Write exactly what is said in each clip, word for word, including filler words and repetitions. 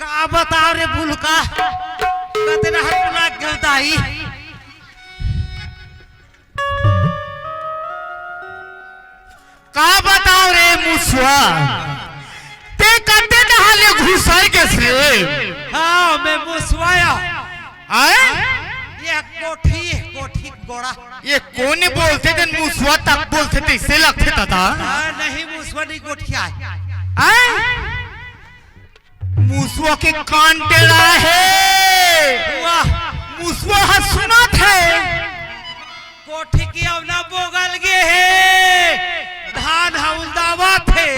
का बताओ रे बुलका, कते डहर बुला गेल दाई। का बताओ रे मुसवा, ते कते डहर ले घुसर गेस रे? हाँ, मैं मुसवा आय। आय? ये कोठी, कोठी गोड़ा। ये कोन बोलथे तेन मुसवा तक बोलथे तइसे लगथे दादा। हाँ, नहीं मुसवा नहीं, गोठिया आय। आय? मुसवा के कान टेड़ा हे। वाह। मुसवा ह सुनत हे। कोठी के अवना बोगल गे हे, धान ह उलदावत हे।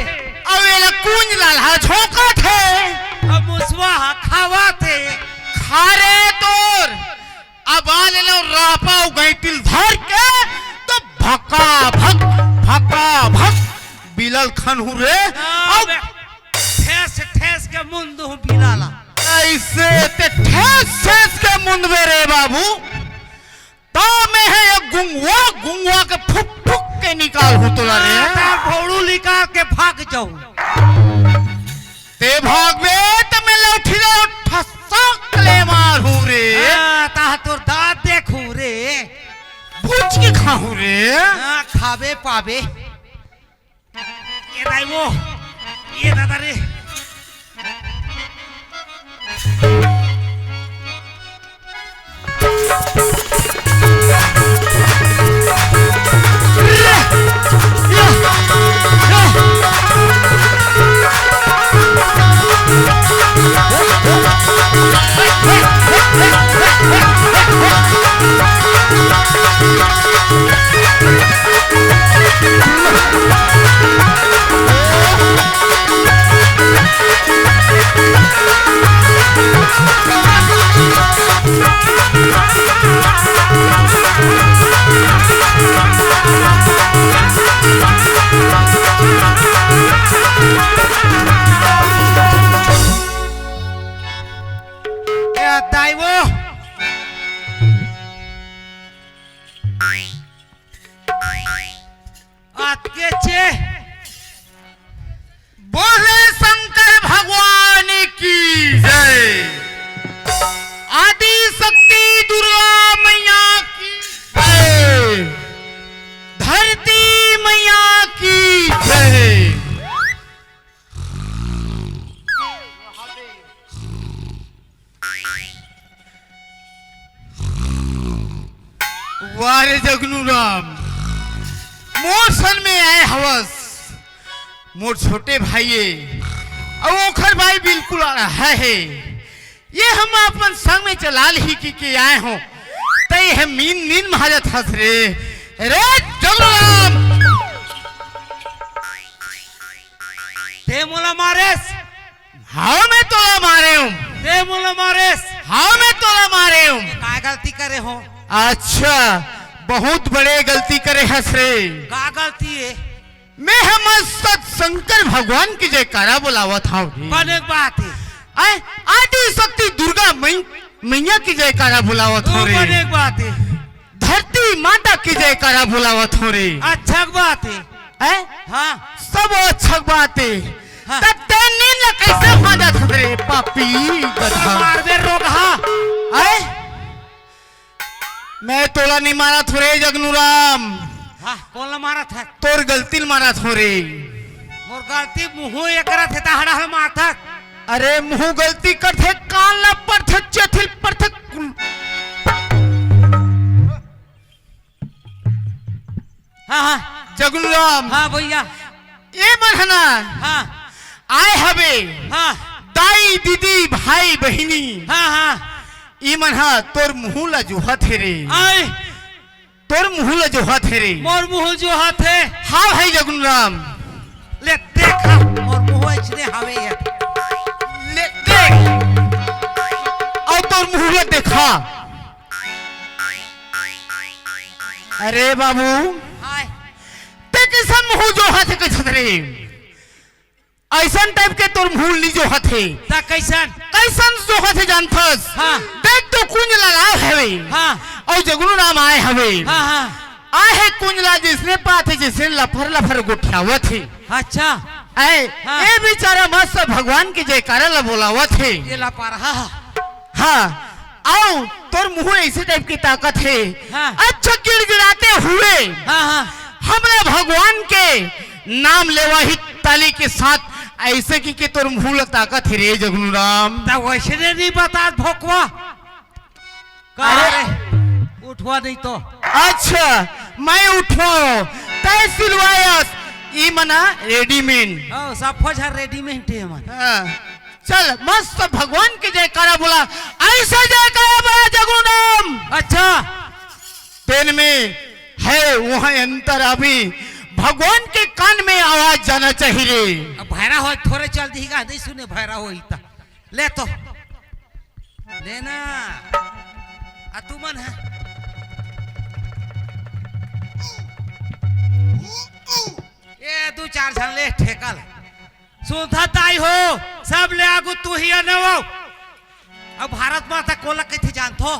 अउ एला कुंजलाल ह झोंकत हे। अउ मुसवा ह खावत हे। खा रे तोर। अब आ ले लो रापा अउ गैंटिल धर के, तो भका भक, भका भक, बिलल खनहू रे। हाँ, अउ बे, ठेस, ठेस के मुंद हूँ बिलाला। अइसे ते ठेस, ठेस के मुंदबे रे बाबू। तो मैं हे ये गुंगवा, गुंगवा के फुक, फुक के निकालहूँ तोला रे। हाँ, तार भौड़ू निकाल के भाग जाऊँ। ते भागबे त मैं लौठी ला ठसक ले मारहूँ रे। हाँ, ता तोर दाँत देखहूँ रे। भूज के खाहूँ रे। हाँ, खाबे पाबे। ये दाई वो, ये दादा रे। ए दाई वो। अतके चे। बोले शंकर भगवान की जय। आदि शक्ति दुर्गा मैया की जय। धरती मैया की जय। वाह रे जगनू राम, मोर संग में आय हवस, मोर छोटे भाई ए, अउ ओखर भाई बिल्कुल अड़हा हे। ये हम अपन संग में चला लिही कहिके आय हों, त ये मीन मीन मारत हस रे, रे जगनू राम। ते मोला मारेस? हाँ, मैं तोला मारे हूँ। ते मोला मारेस? हाँ, मैं तोला मारे हूँ। काय गलती करे हों? अच्छा, बहुत बड़े गलती करे हस रे। का गलती हे? मैं हमर सत शंकर भगवान के जयकारा बोलावत हूँ रे। बने के बात हे। आय, आदि शक्ति दुर्गा मई-, मैया के जयकारा बोलावत हूँ रे। बने के बात हे। धरती माता के जयकारा बोलावत हूँ रे। अच्छा के बात हे। हैं? हाँ। सब अच्छा के बात हे। हाँ। त ते नींद ला कइसे भांजत हस रे, पापी गधा? मारबे रोगहा। हैं? मैं तोला नइ मारत हों रे जगनू राम। हाँ, कोन ला मारत हस? तोर गलती ल मारत हों रे। मोर गलती मुँह एकरा थे तहड़ा हल मारथस। अरे मुँह गलती करथे, कान ला पड़थे, चेथिल पड़थे। हाँ, हाँ। जगनू राम। हाँ भैया। ये मन ह ना हाँ। आय हवे। हाँ। दाई, दीदी, भाई, बहिनी। हाँ, हाँ। ये मन ह तोर मुँह ला जोहत हे रे। आय। तोर मुँह ला जोहत हे रे। मोर मुँह जोहत हे। हाँ भाई जगनू राम। ले देख, मोर मुँह अइसने हवे ये। ले देख। अउ तोर मुँह ला देखा। अरे बाबू, हाय। ते कइसन मुँह जोहत हे कइसन रे? अइसन type के तोर मुँह नइ जोहत हे। त कइसन? कइसन जोहत हे जानथस? हाँ। देख तो कुंजलाल आय हवे। हाँ। अउ जगनू राम आय हवे। हाँ, हाँ। आय हे कुंजलाल जइसने पाथे जइसने लफर लफर गोठियावत हे। अच्छा। आए, हाँ। ए बेचारा मस्त भगवान के जयकारा ला बोलावत हे। ये ला पारा, हाँ, हाँ। हाँ, अउ तोर मुंह ऐसे टाइप के ताकत हे। हाँ। अच्छा गिड़गिड़ाते हुए हाँ, हाँ। हमला भगवान के नाम लेवा ही ताली के साथ ऐसे कि, कि तोर मुंह ला ताकत हे रे जगनू राम। त वैसे ने नहीं बतात भोकवा। का अरे। रे? उठवा नहीं तो। अच्छा, मैं उठवाओ, तय सिलवायस, ई मना रेडीमेड। हाँ, सब फौज हर रेडीमेड हे मन। हाँ। चल, मस्त भगवान के जयकारा बोला, ऐसा जयकारा बोला जगनू राम। अच्छा। तेन में है वहाँ अंतर अभी, भगवान के कान में आवाज जाना चाहिए रे। अब भैरा हो, थोड़े चल दी का, नहीं सुने भैरा हो इतना। ले तो। लेना। आ तू मन है। ए, दू चार झन ले ठेका ल। सुनथा ताई हो, सब ले आगू तू ही आनो। अब भारत माता कोला कथे जानथो?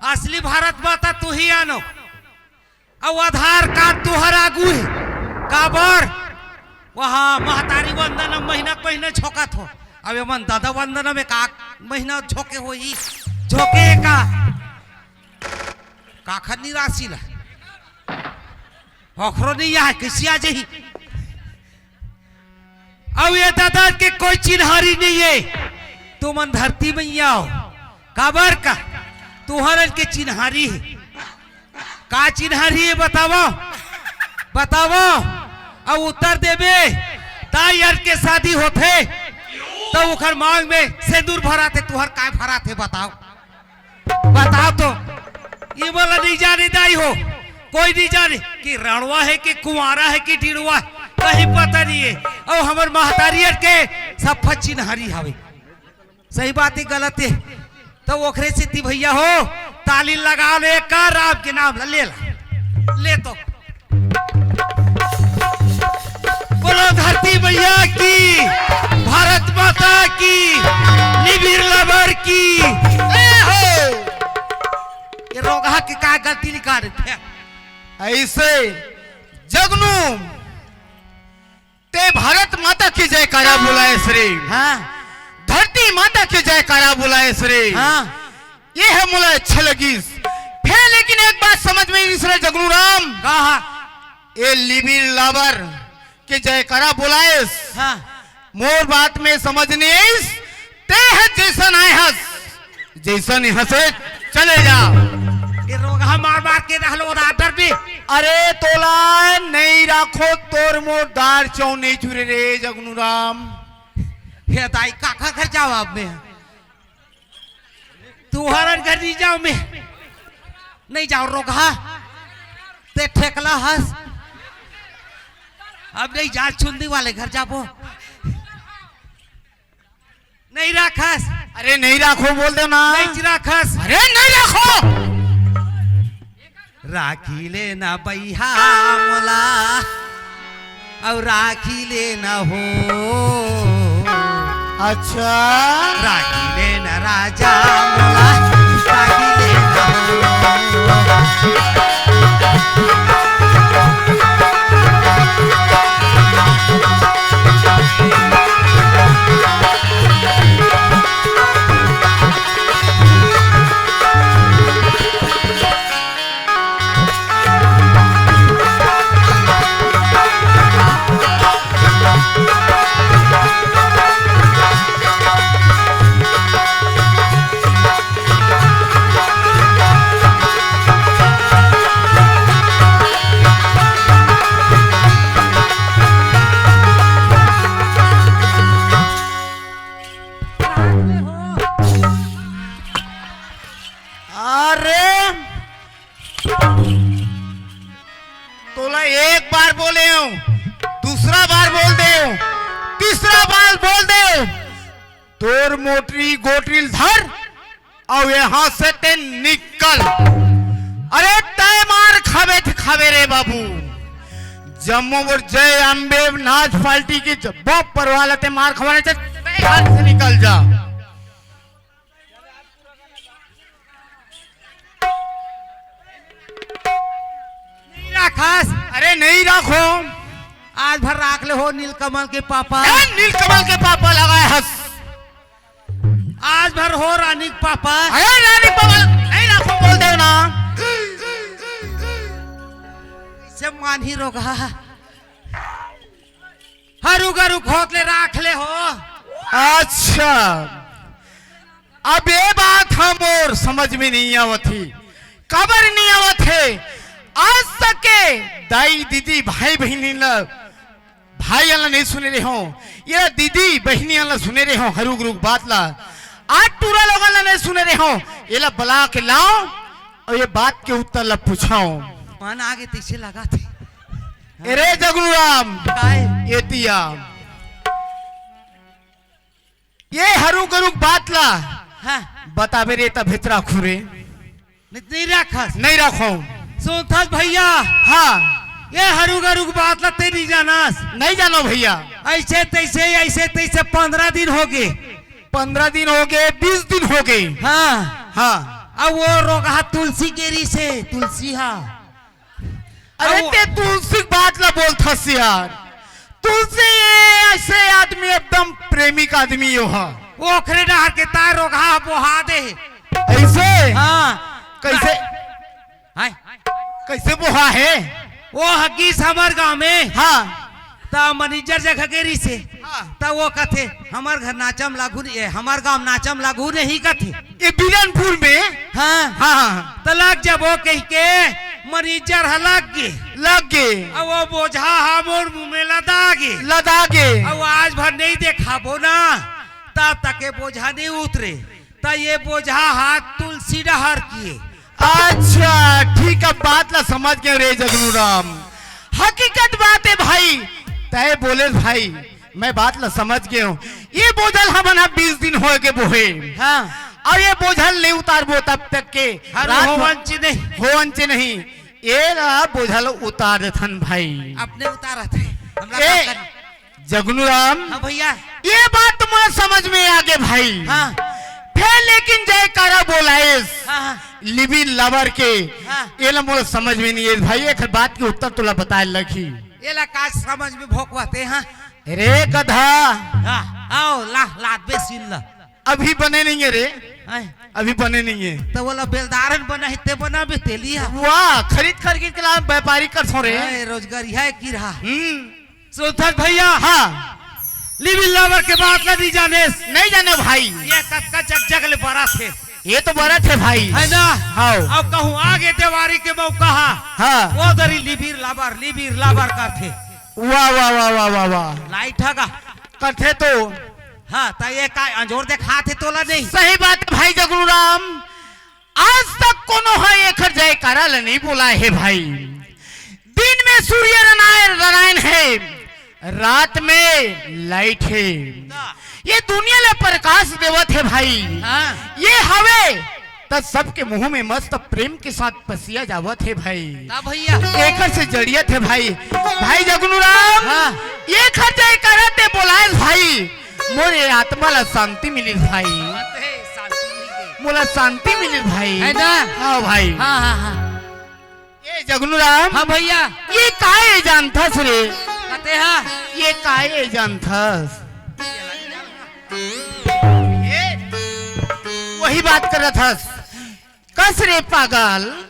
असली भारत माता तू ही आनो। अउ आधार कार्ड तुहर आगू हे। काबर? वहाँ महतारी वंदन महीना के महीना झोंकत हो। अब एमन दादा वंदन में का महीना झोंके होही? झोंके का? काखर निराशी ला। ओखरो नहीं आए, किसी आ जाही। अउ ये दादा के कोई चिन्हारी नहीं है। तुमन धरती में ही आओ। काबर का? तुहरन के चिन्हारी है। का चिन्हारी है बतावो? बतावो। अउ उत्तर देबे, ताई हर के शादी होथे, त ओखर मांग में सेंदूर भराथे, तुहर काय भराथे बताओ? बताओ तो। ये बोला नहीं जाने दाई हो, कोई नहीं जाने कि रणवा है कि कुंवारा है कि डिड़वा है, कहीं पता नहीं है। अउ हमर महतारी हर के सब चिन्हारी हवे। सही बात है, गलत है? तो ओखरे सेती भैया हो, ताली लगा ले, का राम के नाम ला ले ला, ले तो। बोलो धरती मैया की, भारत माता की, लिबिर लबर की। ए हो, ये रोगहा के का गलती निकाल रहे थे? ऐसे जगनू ते भारत माता के जयकारा बुलाएस रे। हाँ। धरती माता के जयकारा बुलाएस रे। हाँ। ये ह मोला अच्छा लगिस। फेर लेकिन एक बात समझ में आइस रे जगनू राम। का हा? ये लिबिर लाबर के जयकारा बुलाएस। हाँ। मोर बात में समझ नहीं आइस। ते ह जैसन आए हस, जैसन यहाँ से चले जा। ये रोगहा मार मार के रहलो रात भर भी। अरे तोला नहीं राखो, तोर मोर दार चौ नहीं चुरे रे जगनू राम। हे दाई, काखर घर जाओ अब मैं? तुहरन घर नहीं जाओ मैं। नहीं जाओ रोगहा। ते ठेकला हस। अब नहीं जा, चुंदी वाले घर जाबो। नहीं राखस। अरे नहीं राखो बोल दे ना। नहीं राखस। अरे नहीं राखो। राखी लेना बइहा मोला, अउ राखी लेना हो। अच्छा। राखी लेना राजा मोला, राखी लेना हो। अरे तोला एक बार बोले हूँ, दूसरा बार बोल दे हूँ, तीसरा बार बोल दे हूँ, तोर मोटरी गोटरी ल धर अउ यहाँ से ते निकल। अरे तय मार खावे त खावे रे बाबू, जम्मो बोर जय अम्बे नाच पार्टी के जब्बो परवाला ते मार खवाने से तय घर से निकल जा। नहीं राखस। अरे नहीं राखो। आज भर राख ले हो नीलकमल के पापा। ए, नीलकमल के पापा लगाए हस। आज भर हो रानी के पापा। अरे रानी के पापा नहीं राखो, बोल दे ना। से मानही रोगहा। हरू गरू खोत ले राख ले हो। अच्छा, अब ये बात ह मोर समझ में नहीं आवत ही। काबर नहीं आवत हे? आज तक के दाई, दीदी, भाई, बहिनी ल, भाई ल नहीं सुने रहे हो, ये दीदी, बहिनी ल सुने रहे हो, हरू गरू के बात ला। आज टूरा लोगन ल नहीं सुने रहे हो, ये ला बला के लाओ और ये बात के उत्तर ला पूछाओ। मन आगे तैसे लगा थे। अरे जगनू राम, काय? ये तिया। ये हरू गरू के बात ला हाँ। बताबे रे, त भितरा खुरे। नहीं, नहीं रखस। नहीं रखो। सुनथस भैया। हाँ। ये हरू गरू के बात ला ते नहीं जानस। नहीं जानो भैया। ऐसे तैसे, ऐसे तैसे पंद्रह दिन हो गए। पंद्रह दिन हो गए, बीस दिन हो गए। हाँ। हाँ। अब वो रोगहा तुलसी गेरी से, तुलसी हा। अरे अब वो ते तुलसी के बात ला बोलथस यार। तुलसी ये ऐसे आदमी, एकदम प्रेमिक आदमी यो हा। वो ओखरे डहर के तार रोगहा बोहा दे। ऐसे? हाँ। कैसे? हाय। कैसे बोहा है? वो हगीस हमर गांव में। हाँ। त मैनेजर जगह गेरी से। हाँ। त वो कथे, "हमर घर नाचम लागू नहीं, ए, हमर गांव नाचम लागू नहीं," कथे। ये बिरनपुर में? हाँ। हाँ, हाँ, हाँ। त लग जबो कह के मैनेजर ह लग गे। लग गे। अब वो बोझा हा मोर मुंह में लदा गे। लदा गे। अब वो आज भर नहीं देखाबो ना, तब तक ये बोझा नहीं उतरे। त ये बोझा हा तुलसी डहर के। अच्छा, ठीक, अब बात ला समझ गए रे जगनू राम। हकीकत बात है भाई, तय बोले भाई, मैं बात ला समझ गए हूँ। ये बोझल हमन ह बीस दिन होए के बोहे। हाँ। और ये बोझल नहीं उतारबो तब तक के हरू रात भर होवन च नहीं। होवन च नहीं। ये ला बोझल उतार देथन भाई। अपने उतारत है। हमरा ए, का कर- जगनू राम, हाँ भैया। ये बात तो मोला समझ में आ गे भाई। हाँ। फिर लेकिन जयकारा बोलाएस हाँ, हाँ। लिविंग लवर के, हाँ। ये ला मोला समझ में नहीं है भाई। एक बात के उत्तर तोला बताए लगी। ये ला का समझ में भोंकवाते, हाँ? रे गधा। हाँ, आओ, ला, ला, बे सीन ला। अभी बने नहीं है रे। हैं? अभी बने नहीं है। तो बोला बेलदारन बना है, ते बना बे तेलिया। वाह, खरीद खरीद के ला व्यापारी कर सो रे। हैं, रोजगार यह की रहा। हम्म। सुनथस भैया। हाँ। लिविंग लवर के बात ला नहीं जानेस। नहीं जाने भाई। ये कतका जग जग ले बरत हे। ये तो बरत हे भाई। है ना? हाँ। अब कहूँ आगे देवारी के मौका हा। हाँ। वो दरी लिविंग लवर, लिविंग लवर करथे। वाह, वाह, वाह, वाह, वाह, वाह। लाइट हगा। करथे तो। हाँ, त ये का अंजोर देखात हे तोला नहीं? सही बात है भाई जगनू राम। आज तक कोनो ह एखर जयकारा ल नहीं बोलाए हे भाई। दिन में सूर्य रनाय-, नारायण हे, रात में लाइट हे। ये दुनिया ल प्रकाश देवत हे भाई। हाँ। ये हवे त सबके मुंह में मस्त प्रेम के साथ पसिया जावत हे भाई। का भैया? एखर से जड़ियत हे भाई। भाई जगनू राम, हाँ। एखर जयकारा ते बोलायस भाई। मोर ये आत्मा ला शांति मिलिस भाई। बात है, शांति मिल गई। मोला शांति मिलिस भाई। है ना? हाँ भाई। हाँ, हाँ, हाँ। ये जगनू राम। हाँ भैया। ये काय जानथस रे? कते हा? ये काय जानथस? ये वही बात करत हस। कस रे पागल,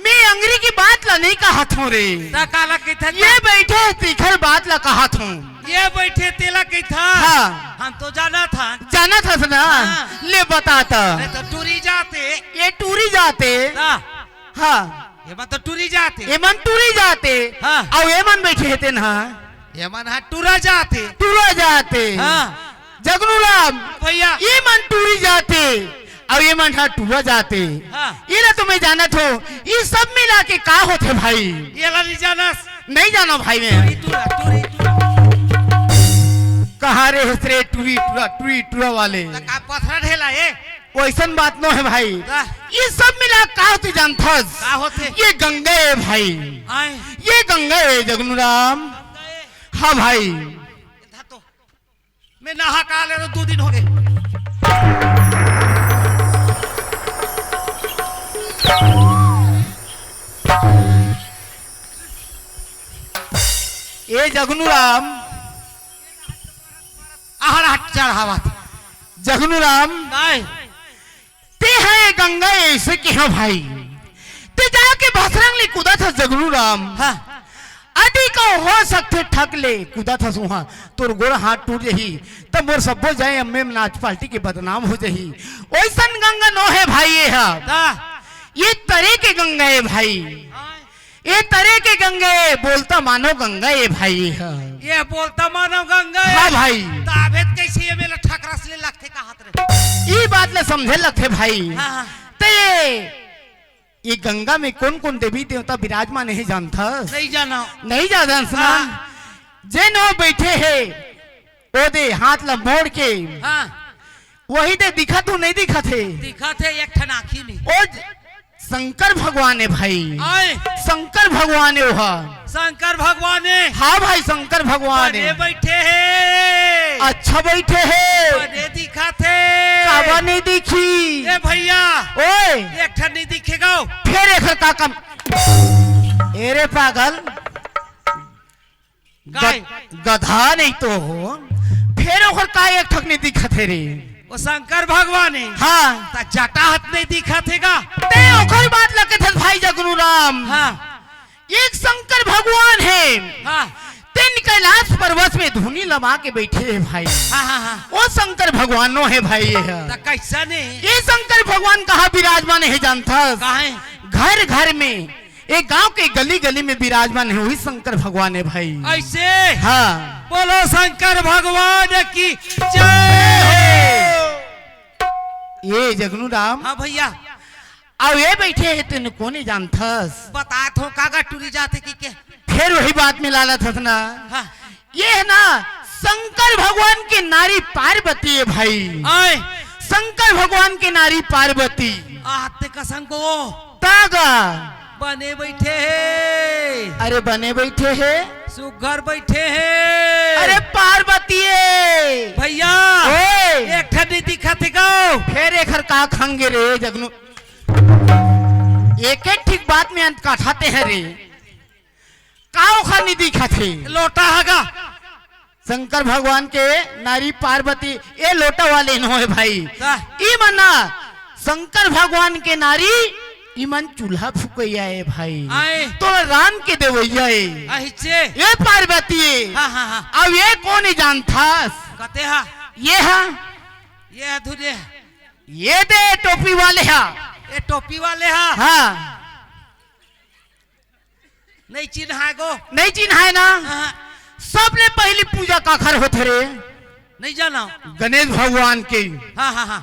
मैं अंगरी की बात ला नहीं कहत हूँ रे। त काला कहिथस? ये बैठे हे तेखर बात ला कहत हूँ। ये बैठे तेला कहिथस? हाँ। हम तो जानत हन। जानत हस ना? हाँ। ले बता त। नहीं तो टूरी जाते। ये टूरी जाते। हाँ। हाँ। ये मन तो टूरी जाते। ये मन टूरी जाते। हाँ। अउ ये मन बैठे हे तेन हा। ये मन हा टूरा जाते। टूरा जाते। हाँ। जगनू राम, भैया। ये मन टूरी जाते, अउ ये मन हा टूरा जाते। हाँ। ये ला तो मैं जानत हूँ, ये सब मिला के का होथे भाई? ये ला नहीं जानस? नहीं जानो भाई मैं। टूरी टूरा, टूरी टूरा। कहाँ रे हस रे टूरी टूरा, टूरी टूरा वाले? त का पथरा ढेला ए? वैसन बात नो है भाई। का? ये सब मिला का होथे जानथस? का होथे? ये गंगा है भाई। आए। ये गंगा है जगनू राम। गंगा है। हाँ भाई। इधर तो मैं नहा का ले रहा, दो दिन हो गए। ए जगनू राम, आहर हट चढ़ावत। जगनू राम, काय? ते है ये गंगा ऐसे के हो भाई, ते जाके भसरंग ले कूदत हस जगनू राम। हाँ। अदी को हो सकथे ठक ले कूदत हस उहाँ, तोर गोड़ हाथ टूट जही, त मोर सब्बो जाए अम्मे नाच पार्टी के बदनाम हो जही। ओइसन गंगा नो है भाई ये हा। ता? ये तरे के गंगा है भाई। हाँ। ए तरे के गंगे, बोलता मानो गंगा ए भाई ह। ये बोलता मानो गंगा ए। हाँ भाई। ताबेत कैसे ये मेला ठकरस ले लगथे कहत रहे। ई बात ले समझे लगथे भाई। हाँ, हाँ। ते ये, ये गंगा में कौन-कौन देवी देवता विराजमान हे जानथस? नहीं जाना। नहीं जानथस ना? हाँ। जेन वो बैठे हे, ओ दे हाथ ला मोड़ के। हाँ। वही दे दिखत हूँ, नहीं दिखत हे? दिखत हे एक ठन आँखी में। ओ ज-, शंकर भगवान हे भाई। आय। शंकर भगवान हे ओहा। शंकर भगवान हे। हाँ भाई, शंकर भगवान हे। बने बैठे हे। अच्छा बैठे हे। बने दिखत हे। काबर नहीं दिखी? ए भैया। ओए। एक ठन नहीं दिखेगा। फेर एकर का काम? ए रे पागल। काय? गध-, गधा नहीं तो हो, फेर ओकर का एक ठक नहीं दिखत हे रे? वो शंकर भगवान हे। हाँ। त जटा हत नहीं दिखत हे का? ते ओकर बात लगे थे भाई जगनू राम। हाँ। एक शंकर भगवान हे। हाँ। तेन कैलाश पर्वत में धुनी लमा के बैठे हे भाई। हाँ, हाँ, हाँ। वो शंकर भगवान नो हे भाई ये ह। त कैसन हे? ये शंकर भगवान कहाँ विराजमान हे जानथस? कहाँ हे? घर घर में, एक गांव के गली गली में विराजमान हे, वही शंकर भगवान हे भाई। ऐसे? हाँ। बोलो शंकर भगवान की जय। ये जगनू राम। हाँ भैया। अउ ये बैठे हे, तेन कोन हे जानथस? बतात हो, कागा टूरी जाथे कि के? फेर वही बात में लालत हस ना। हाँ। ये हे ना, शंकर भगवान के नारी पार्वती हे भाई। आय। शंकर भगवान के नारी पार्वती। आते कसम को। तागा। बने बैठे हे। अरे बने बैठे हे। सुघर बैठे हे। अरे पार्वती हे। भैया। ओए। एक ठन नहीं दिखत हे गो। फेर एखर का खंगे रे जगनू। एक एक ठीक बात में अंत काठाते हे रे। का ओखर नहीं दिखत हे? लोटा हगा। शंकर भगवान के नारी पार्वती, ए लोटा वाले नो हे भाई। का? ई मन ना शंकर भगवान के नारी, ई मन चूल्हा फुकैया हे भाई। आए। तो रान के देवैया हे। अहिचे। ए पार्वती हे। हाँ, हाँ, हाँ। अब ये कोन हे जानथस? कते हा? ये हा। ये हा धुरे। ये दे टोपी वाले हा। ये टोपी वाले हा। हाँ। नहीं चिन्हाय गो। नहीं चिन्हाय ना? हाँ। सबले पहली पूजा काखर होथे रे? नहीं जाना। गणेश भगवान के। हाँ, हाँ, हाँ।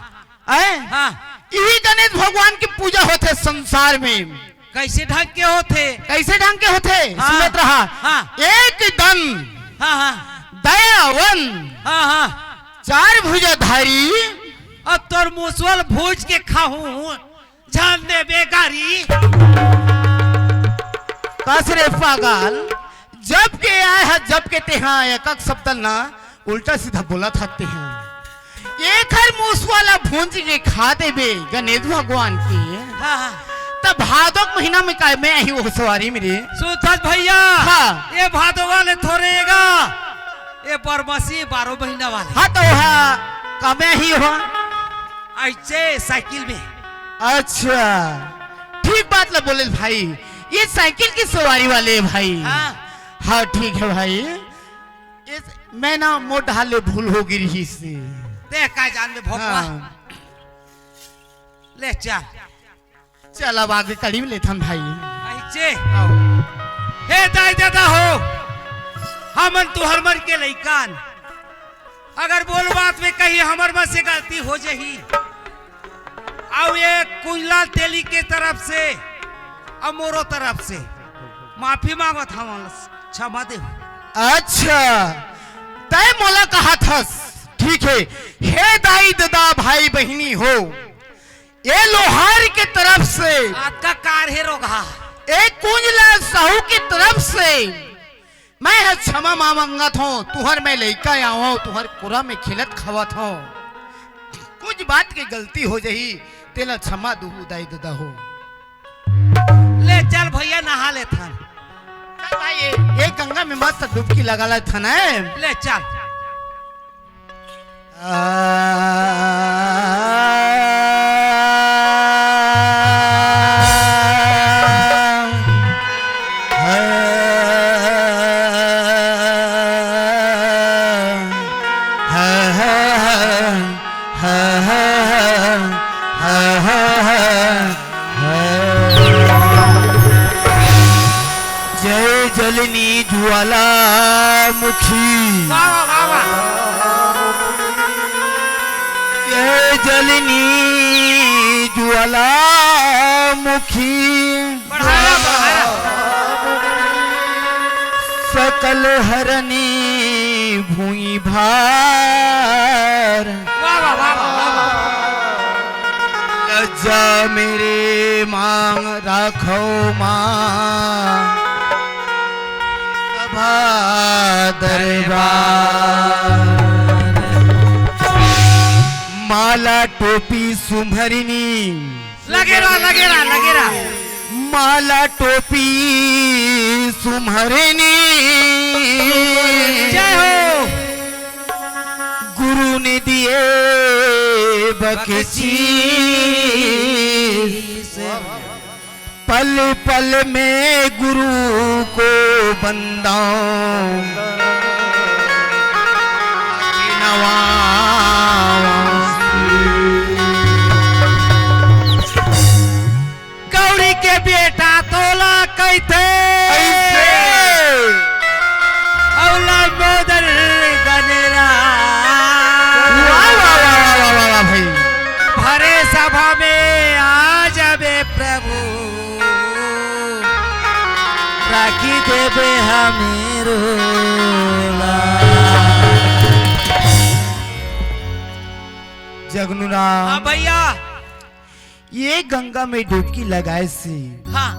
हैं? हाँ। इही गणेश भगवान की पूजा होथे संसार में। कैसे ढंग के होथे? कैसे ढंग के होथे? हाँ। सुनत रहा। हाँ। एक दन हाँ, हाँ। दयावन हाँ, हाँ। चार भुजाधारी। अब तोर मुसवल भूज के खाहूं। जान दे बेगारी। कस रे पागल, जब के आय ह, जब के तेहा एक एक शब्द ना उल्टा सीधा बोलत हते हैं। एखर मुसवा ला भूंज के खा देबे गणेश भगवान के। हाँ, हाँ। त भादो के महीना में काय में आही वो सवारी में रे? सुधर भैया। हाँ। ये भादो वाले थोरे गा। ये बरमसी बारह महीना वाले। हाँ, तो हा, कमे ही हो। ऐसे साइकिल में। अच्छा, ठीक बात ला बोले भाई, ये साइकिल की सवारी वाले हैं भाई। हाँ। हाँ, ठीक है भाई। इस, मैं ना मोर डहार ले भूल हो गिरी से। देख का जान में भोकवा। हाँ। ले चल। चल, अब आगे कड़ी में लेथन भाई। अहिचे। आओ। हे दाई ददा हो, हमन तुहर मन के लइकान, अगर बोल बात में कहीं हमर मन से गलती हो जही, अउ ये कुंजलाल तेली के तरफ से, अउ मोरो तरफ से माफी मांगत हवन, क्षमा दे। अच्छा, तय मोला कहा थस, ठीक है। हे दाई ददा, भाई बहिनी हो, ए लोहार के तरफ से, आपका कार हे रोगहा। ए कुंजलाल साहू के तरफ से मैं ह क्षमा मांगत हूँ, तुहर मैं लइका आव हूँ, तुहर कुरा में खेलत खावत हूँ, कुछ बात के गलती हो जही, तेला क्षमा दुहू दाई ददा हो। ले चल भैया, नहा लेथन। का ये, ये गंगा में मस्त डुबकी लगा लेथन। ले चल। जय जलनी ज्वालामुखी। वाह, वाह, वाह, वाह। जय जलनी ज्वालामुखी। बढ़ाया, बढ़ाया। सकल हरनी भुइँ भार। वाह, वाह, वाह, वाह, वाह, वाह। लज्जा मेरे मांग राखव माँ सभा दरबार। माला टोपी सुम्हरनी। लगे रहा, लगे रहा, लगे रहा। माला टोपी सुम्हरनी। जय हो। गुरु ने दिए बख्शीश। पल पल में गुरु को बंदाऊं। नवा गौरी के बेटा तोला कहिथे। कैसे? अउ लंबोदर गनेरा। वाह, वाह, वाह, वाह, वाह, वाह, भाई। भरे सभा में आ जाबे प्रभु, राखी देबे हमें रोला। जगनू राम। हाँ भैया। ये गंगा में डुबकी लगाए से हाँ।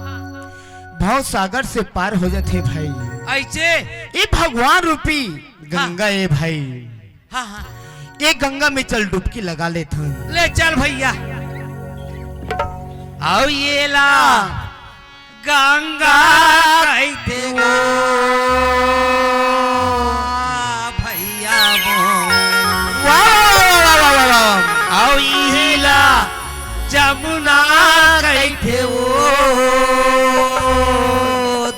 भव सागर से पार हो जाथे भाई। ऐसे? ये भगवान रूपी गंगा हाँ। ए भाई। हाँ, हाँ। ये गंगा में चल डुबकी लगा लेथन। ले चल भैया। अउ ये ला गंगा कहिथे वो भैया वो। वाह, वाह, वाह, वाह, वाह, वाह। अउ इही ला जमुना कहिथे वो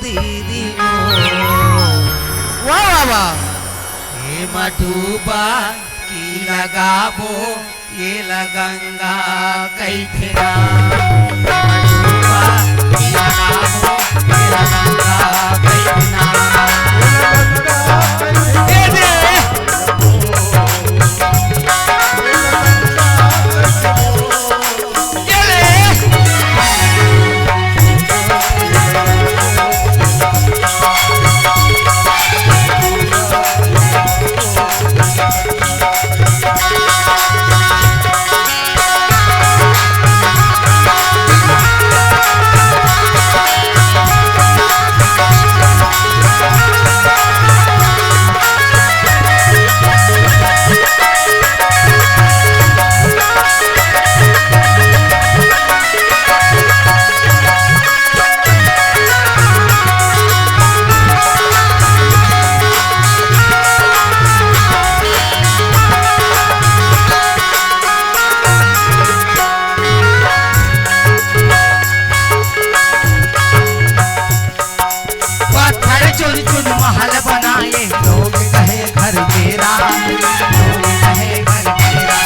दीदी वो। वाह, वाह, वाह। एमा डुबकी लगाबो, ये ला गंगा कहिथे ना। एमा डुबकी लगाबो, ये ला गंगा कहिथे ना। ए दे। पत्थर चुन चुन महल बनाए, लोग कहे घर मेरा, लोग कहे घर मेरा।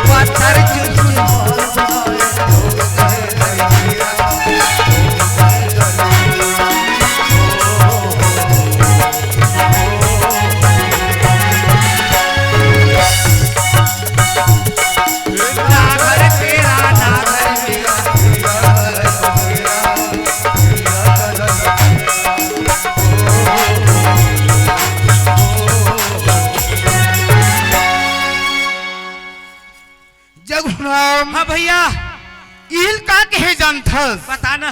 पत्थर चुन चुन महल बनाए, लोग कहे घर मेरा। जगुराम। हाँ भैया। इल का कहे जानथस? बता ना।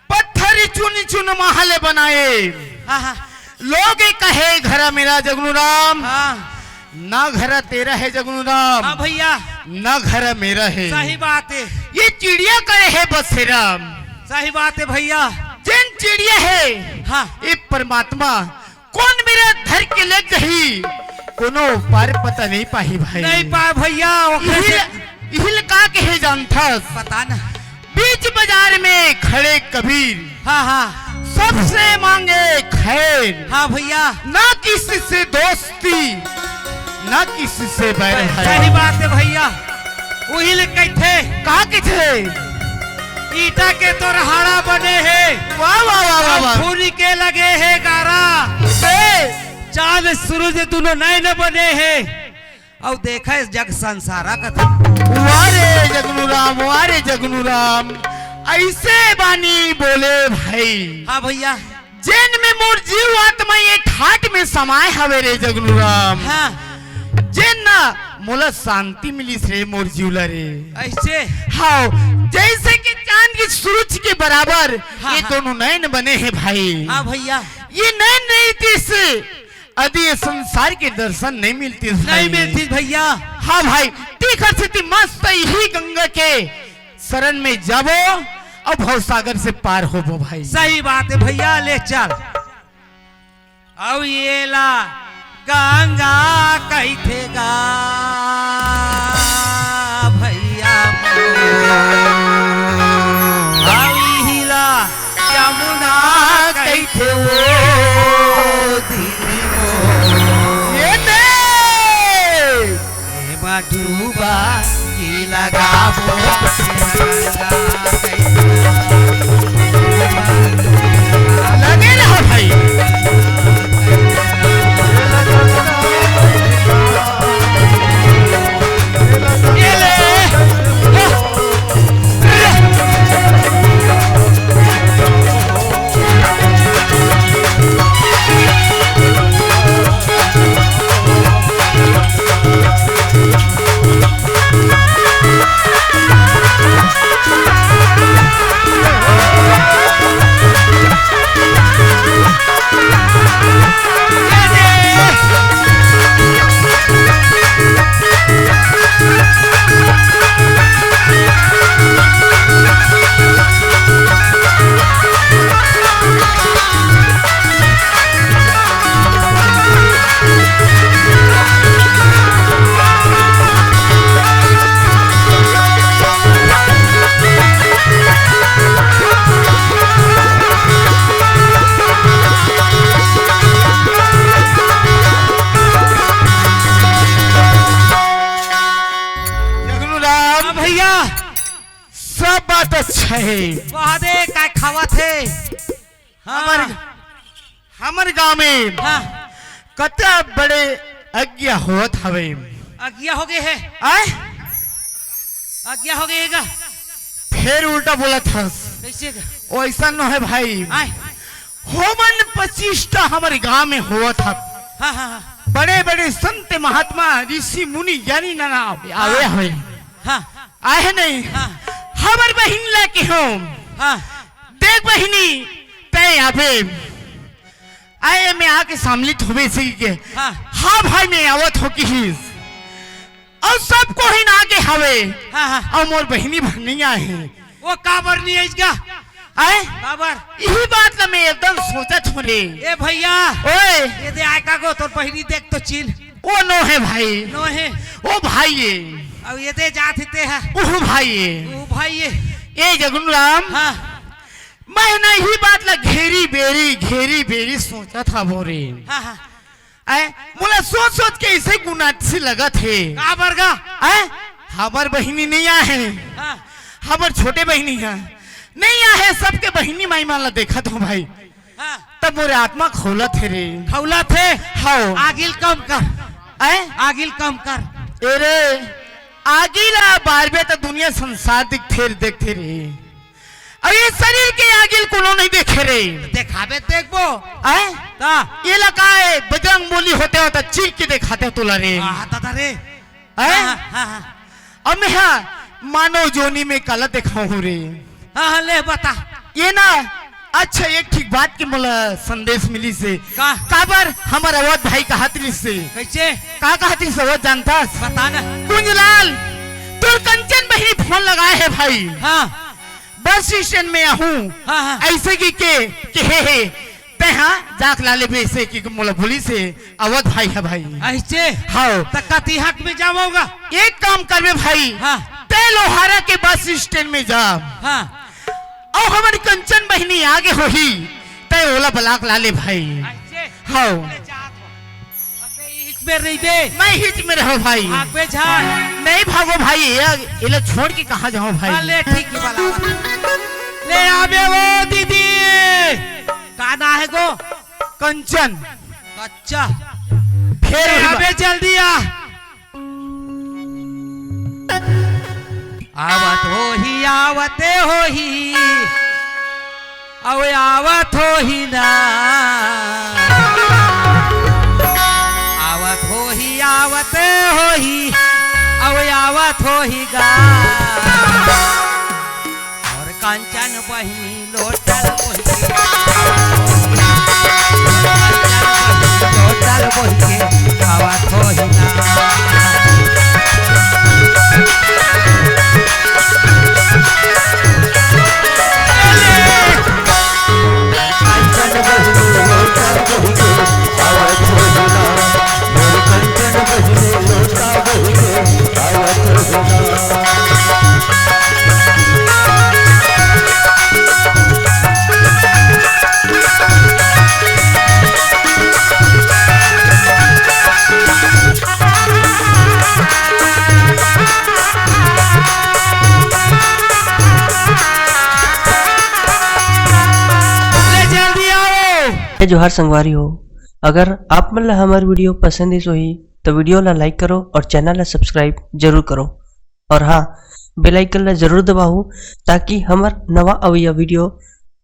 पत्थर चुन चुन महल बनाए। हाँ, हाँ। लोग कहे घर मेरा जगनू राम। हाँ। ना घर तेरा है जगनू राम, हाँ भैया। ना घर मेरा है। सही बात है। ये चिड़िया करे है बसेरा। सही बात है भैया। जेन चिड़िया है, हाँ। ये परमात्मा कोन मेरा धर के ले जही, कोनो पार पता नहीं पाही भाई। नहीं पाए भैया, ओकरे से इहिल, इहिल का कहे जानथस? पता ना। बीच बाजार में खड़े कबीर, हाँ, हाँ। सबसे मांगे खैर। हाँ भैया। ना किसी से दोस्ती, ना किसी से बैर है। सही बात है भैया। उही ले कहिथे। का कहिथे? ईटा के तोर हाड़ा बने हे। वाह, वाह, वाह, वाह, वाह। फूल के लगे हे गारा। ए! चांद सूरज दुनो नैन बने हे। अउ देखा इस जग संसारा कथे। वाह रे जगनू राम, वाह रे जगनू राम, ऐसे बानी बोले भाई। हाँ भैया। जेन में मोर जीव आत्मा ये ठाट में समाए हवे रे जगनू राम। हाँ। जेन ना मोला शांति मिलिस रे मोर जीव ला रे। ऐसे? हाँ, जैसे कि चांद की सूरज के बराबर हाँ, ये हाँ। दोनों नैन बने हैं भाई। हाँ भैया। ये नैन नहीं थी इस अदि ये संसार के दर्शन नहीं मिलती भाई। नहीं मिलती भैया। हाँ भाई, तीखर से ती मस्त ही गंगा के शरण में जाबो अउ भवसागर से पार होबो भाई। सही बात है भैया, ले चल। अउ ये ला गंगा कहिथे गा भैया। अउ इही ला जमुना कहिथे ओ दीदी मोर। ये दे। एमा डूबा की लगाबो। लगे रहो भाई। ये ले। जगनू राम। हाँ भैया। सब बात अच्छा है। वहाँ दे का खावत है। हाँ। हमर, हमर गांव में हाँ। कतरा बड़े अगिया होत हवे। अगिया हो गए है। आय? अगिया हो गए है का? फेर उल्टा बोलत हस। कैसे का? वैसा न है भाई। आय? होमन पच्चीस टा हमर गांव में होत हवे। हाँ, हाँ, हाँ। बड़े-बड़े संत महात्मा, ऋषि मुनि, ज्ञानी नाना आवे हाँ। हवे। हाँ। आहे नहीं। हाँ। हमर बहिन ला केहेंव। हाँ। देख बहिनी, तैं आबे। आय, मैं आके सामलित होबे से के। हाँ। हाँ भाई, मैं आवत हों किहिस। अउ सब कोहिन आगे हवे। हाँ, हाँ। अउ मोर बहिनी भर नहीं आहे। वो काबर नहीं आइस गा? आय? काबर? इही बात ला मैं एकदम सोचत हों रे। ए भैया। ओए। ये दे आय का गो, तोर बहिनी देख तो चिन्ह। वो नो है भाई। नो है। वो भाई है। अउ ये दे जात हे ते हा। वो भाई है। वो भाई है। ए जगनू राम। हाँ। मैं ना इही बात ला घेरी बेरी, घेरी बेरी सोचत हों रे। हाँ, हाँ। आय, मोला सोच सोच के ऐसे गुनासी लगत हे। काबर गा? आय, हमर बहिनी नहीं आहे। हाँ। हमर छोटे बहिनी हे। नहीं आहे, सबके बहिनी माई मन ला देखत हों भाई। हाँ। तब मोर आत्मा खौलत हे रे। खौलत हे? हव। आगी ल कम कर। आय? आगी ल कम कर। ए रे, आगी ला बारबे त दुनिया संसार दिखथे, देखथे रे। अउ ये शरीर के आगी ल कोनो नहीं देखे रे। त देखाबे त देखबो। आय? का? ये ला का हे, बजरंग बली होते हो त चीर के देखातेंव तोला रे। हाँ, हाँ, दादा रे। आय? हाँ, हाँ, हाँ। अब मैं हा मानव जोनी में काला देखाहूं रे। हाँ, हाँ, ले बता। ये ना अच्छा, एक ठीक बात के मोला संदेश मिलिस हे। का? काबर हमर अवध भाई कहत रिहिस हे। कइसे? का कहत रिहिस अवध जानथस? बता ना। कुंजलाल, तोर कंचन बहिनी फोन लगाए हे भाई। हाँ। बस स्टैंड में आहूँ। हाँ, हाँ। अइसे कहिके, कहे हे। तैं हा जाके ला लेबे, अइसे कहिके मोला बोलिस हे, अवध भाई हे भाई। अइसे? हाँ। त कति हक में जावोगा? एक काम करबे भाई। हाँ। तैं लोहारा के बस स्टैंड में जा। हाँ। अउ हमर कंचन बहिनी आगे होही, तैं ओला बलाके ला ले भाई। अइसे? हाँ। अबे, इच में रहिबे। मैं इच में रहूँ भाई। भागबे झन। नहीं भागो भाई, ये, एला छोड़ के कहाँ जाऊँ भाई? हाँ, ले, ठीक हे, बला। ले आबे वो दीदी। का नाम हे गो? कंचन। अच्छा। फेर ले वही आबे, जल्दी आ। आवत होही, आवते होही, अउ आवत होही ना। आवत होही, आवते होही, अउ आवत होही गा। मोर कंचन बहिनी लोटल बोहिके, लोटल बोहिके आवत होही ना। कंचन बहिनी लोटल बोहिके आवत होही ना, मोर कंचन बहिनी लोटल बोहिके आवत होही ना। ले जल्दी आओ। जय जोहार संगवारी हो, अगर आप मन ला हमर video पसंद आइस होही, तो video ला like करो और channel ला subscribe जरूर करो। और हाँ, bell icon ला जरूर दबाओ, ताकि हमर नवा अवइया video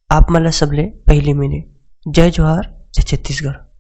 आप मन ला सबले पहली मिले। जय जोहार, जय छत्तीसगढ़।